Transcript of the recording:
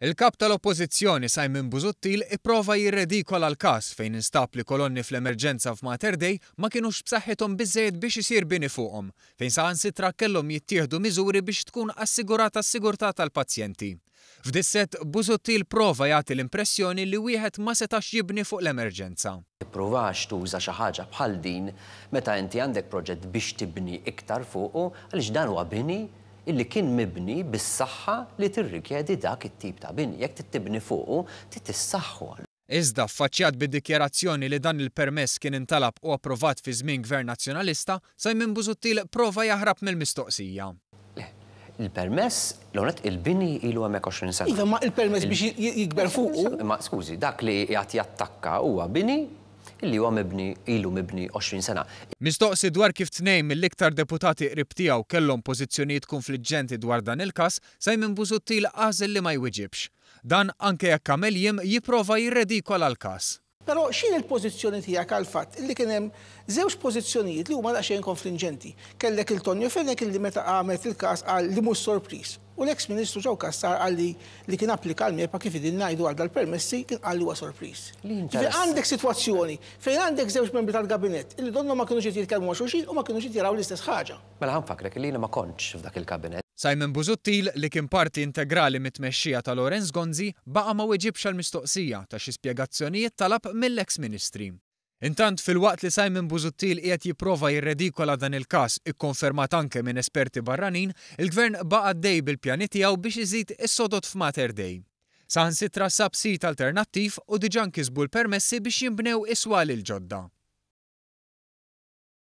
Il-Kap tal-Oppożizzjoni Simon Busuttil ipprova jirredikola l-każ fejn instab li kolonni fl-Emerġenza f'Mater Dei ma kinux b'saħħithom biżżejjed biex isir bini fuqhom, fejn saħansitra kellhom jittieħdu miżuri biex tkun assigurata s-sigurtà tal-pazjenti. F'dissett, Busuttil prova jagħti l-impressjoni li wieħed ma setax jibni fuq l-Emerġenza. Tippruvax tuża xi ħaġa bħal din meta inti għandek proġett biex tibni iktar fuqu għaliex dan huwa bini illi kien mibni bis-saħħa li tirrikjedi dak it-tip ta' bini. Jekk trid tibni fuqu, trid issaħħu. Iżda, ffaċċjat bid-dikjarazzjoni li dan il-permess kien intalab u approvat fi żmien Gvern Nazzjonalista, Simon Busuttil prova jaħrab mill-mistoqsija. Le. Il-permess, l-ewwel nett il-bini ilu hemmhekk 20 sena. Iva, imma il-permess biex jikber fuqu. Imma skużi, dak li qiegħed jattakka huwa bini illi huwa mibni ilu mibni 20 sena. Mistoqsi dwar kif tnejn mill-iktar deputati qrib tiegħu kellhom pożizzjonijiet kunfliġġenti dwar dan il-każ, Simon Busuttil għażel li ma jwiġibx. Dan anke jekk għamel jiem jipprova jirredikola l-każ. Però x'inhi l-pożizzjoni tiegħek għall-fatt illi kien hemm żewġ pożizzjonijiet li huma daqsxejn konflinġenti? Kellek 'il Tonio Fenech illi meta qamet il-każ qal li mhux sorpriż u l-eks Ministru Joe Cassar qal li li kien applika l-MEPA kif qegħdin ngħidu għal dal-permessi kien qal li huwa sorpriż. Ġifieri għandek sitwazzjoni fejn għandek żewġ membri tal-Gabinett illi donnhom ma kinux qed jitkellmu ma' xulxin u ma kinux qed jaraw l-istess ħaġa. Mela ħa nfakkrek illi jiena ma kontx f'dak il-Kabinett. Simon Busuttil, li kien parti integrali mit-tmexxija ta' Lawrence Gonzi, baqa' ma weġibx għall-mistoqsija ta' xi spjegazzjonijiet talab mill-eks Ministri. Intant, filwaqt li Simon Busuttil qiegħed jipprova jirredikola dan il-każ ikkonfermat anke minn esperti barranin, il-Gvern baqa' għaddej bil-pjani tiegħu biex iżid is-sodod f'Mater Dei. Saħansitra sab sit alternattiv u diġà nkisbu l-permessi biex jinbnew is-swali l-ġodda.